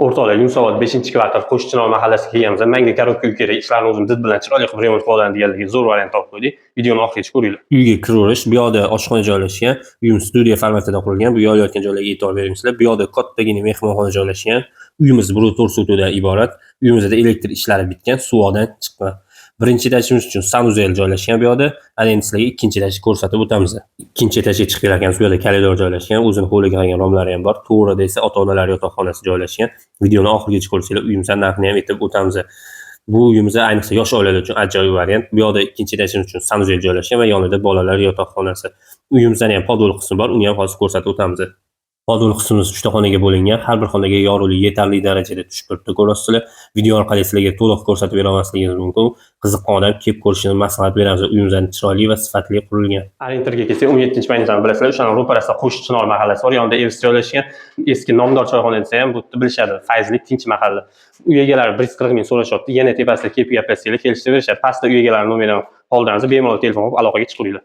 O'rtoqlar, Yunusobod 5-kvartal, Qo'shchinor mahallasiga kelganmiz. Manga коробка uy kerak, ishlarni o'zim did bilan chiroyli qilib remont qilib olaman deganlarga zo'r variant topib qo'ydik. Videoni oxirigacha ko'ringlar. Uyga kiraverish, bu yoqda oshxona joylashgan. Uyimiz studiya formatida qurilgan. Bu yoyayotgan joylarga e'tibor beringizlar. Bu yoqda kattagina mehmonxona joylashgan. Uyimiz 1,4 sotixdan iborat. Uyimizda elektr ishlari bitgan, suvoqdan chiqqan. Birinchi etajimiz uchun санузел joylashgan bu yoqda. Ana endi sizlarga ikkinchi etajni ko'rsatib o'tamiz. Ikkinchi etajga chiqib kelarkanmiz, bu yoqda koridor joylashgan, o'zini hovliga qargan romlari ham bor. To'g'rida esa ota-onalar yotoqxonasi joylashgan. Videoni oxirigacha ko'rsanglar, uyimizning narxini ham aytib o'tamiz. Bu uyimiz ayniqsa yosh oilalar uchun ajoyib variant. Bu yoqda ikkinchi etajimiz uchun санузел joylashgan va yonida bolalar yotoqxonasi. Uyimizda ham подвал qismi bor, uni ham hozir ko'rsatib o'tamiz. Подвал qismimiz uchta xonaga bo'lingan. Har bir xonaga yorug'lik yetarli darajada tushib turibdi, ko'rasizlar. Video orqali sizlarga to'liq ko'rsatib bera olmasligimiz mumkin. Qiziqqan odam kelib ko'rishini maslahat beramiz. Uyimiz chiroyli va sifatli qurilgan. Orientirga kelsak, 17-maydan bilasizlar, o'shani ro'parasida Qo'shchinor mahallasi bor, yonida Evs joylashgan. Eski nomdor choyxona desa ham bu yerda bilishadi. Fayzli, tinch mahalla. Uy egalari 140 ming so'rashyapti. Yana tepasida kelib gaplashsanglar, kelishib berishadi. Pastda uy egalari nomerini qoldiramiz, bemalol telefon qilib aloqaga chiqaveringlar.